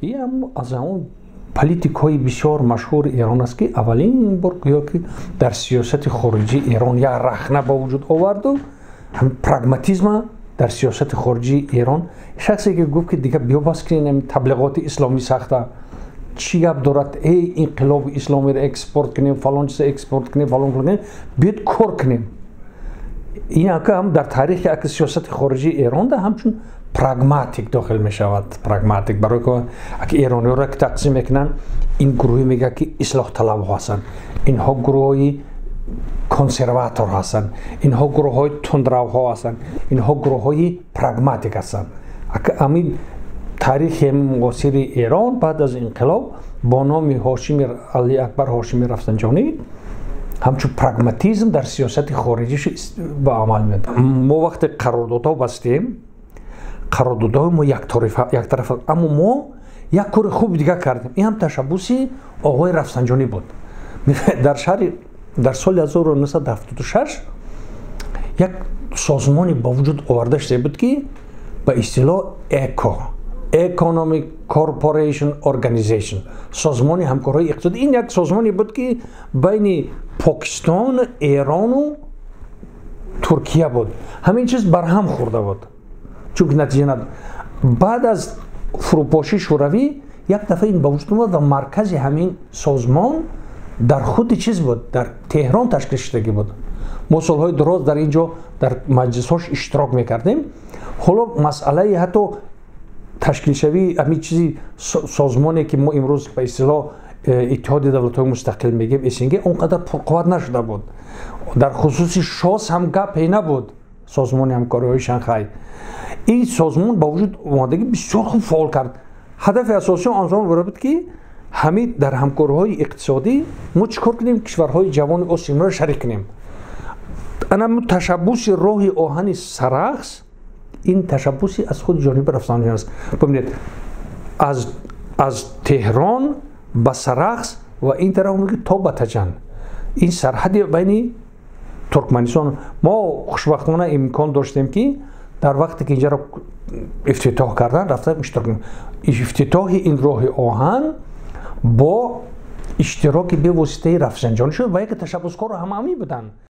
Ин аз ҳамон политикҳои бисёр машҳури Эрон аст, ки аввалин бор гӯё ки дар сиёсати хориҷии Эрон як рахна ба вуҷуд оварду прагматизма дар сиёсати хориҷии Эрон. Шахсе ки гуфт, ки дигар биё бас кунем таблиғоти исломӣ сахта, чӣ гап дорад, эй инқилоби исломиро экспорт кунем, фалон чиза экспорт кунем, фалон кунем, биёд кор кунем. Ин ака ҳам дар таърихи ака сиёсати хориҷии Эрон да ҳамчун прагматик дохил мешавад. Прагматик барои аки эрониёро ки тақсим мекунанд, ин гурӯҳе мегӯяд, ки ислоҳталабҳо ҳастанд, инҳо гурӯҳҳои консерватор ҳастанд, инҳо гурӯҳҳои тундравҳо ҳастанд, инҳо гурӯҳҳои прагматик ҳастанд. Ҳамин таърихи муосири Эрон баъд аз инқилоб бо номи Ҳошими Али Акбар Ҳошими Рафсанҷонӣ ҳамчун прагматизм дар сиёсати хориҷиш ба амал меояд. Мо вақте қарордодҳо бастем, қарордодҳои мо яктарафа, аммо мо як кори хуби дигар кардем. Ин ҳам ташаббуси оғои Рафсанҷонӣ буд. Дар шаҳри дар соли 1976 як созмоне ба вуҷуд оварда шуда буд, ки ба истилоҳ ЭКО, Economic Corporation Organization, созмони ҳамкориҳои иқтисодӣ. Ин як созмоне буд, ки байни Покистон, Эрону Туркия буд. Ҳамин чиз барҳам хӯрда буд, чунки натиҷа надод. Баъд аз фурӯпошии Шӯравӣ як дафъа ин ба вуҷуд омад ва маркази ҳамин созмон дар худи чиз буд, дар Теҳрон ташкил шудагӣ буд. Мо солҳои дуроз дар ин ҷо дар маҷлисҳош иштирок мекардем. Ҳоло масъалаи ҳатто ташкилшавии ҳамин чизи созмоне, ки мо имрӯз ба истилоҳ Иттиҳоди давлатҳои мустақил мегӯем, СНГ, он қадар пурқувват нашуда буд. Дар хусуси ШОС ҳам гапе набуд, созмони ҳамкориҳои Шанхай. Ин созмон ба вуҷуд омадагӣ бисёр хуб фаъол кард. Ҳадафи асосии он созмон буд, ки ҳамин дар ҳамкориҳои иқтисодӣ мо чӣ кор кунем, кишварҳои ҷавони Осиёро шарик кунем. Ана ташаббуси роҳи оҳани Сарахс, ин ташаббуси аз худи ҷониби Рафсанҷон аст. Бибинед, аз Теҳрон ба Сарахс ва ин тараф то ба Таҷан, ин сарҳади байни Туркманистон. Мо хушбахтона имкон доштем, ки дар вақте ки инҷаро ифтитоҳ кардан, рафта иштирок кунем. Ифтитоҳи ин роҳи оҳан бо иштироки бевоситаи Рафсанҷонӣ шуд ва яке ташаббускорро ҳама ҳамин буданд.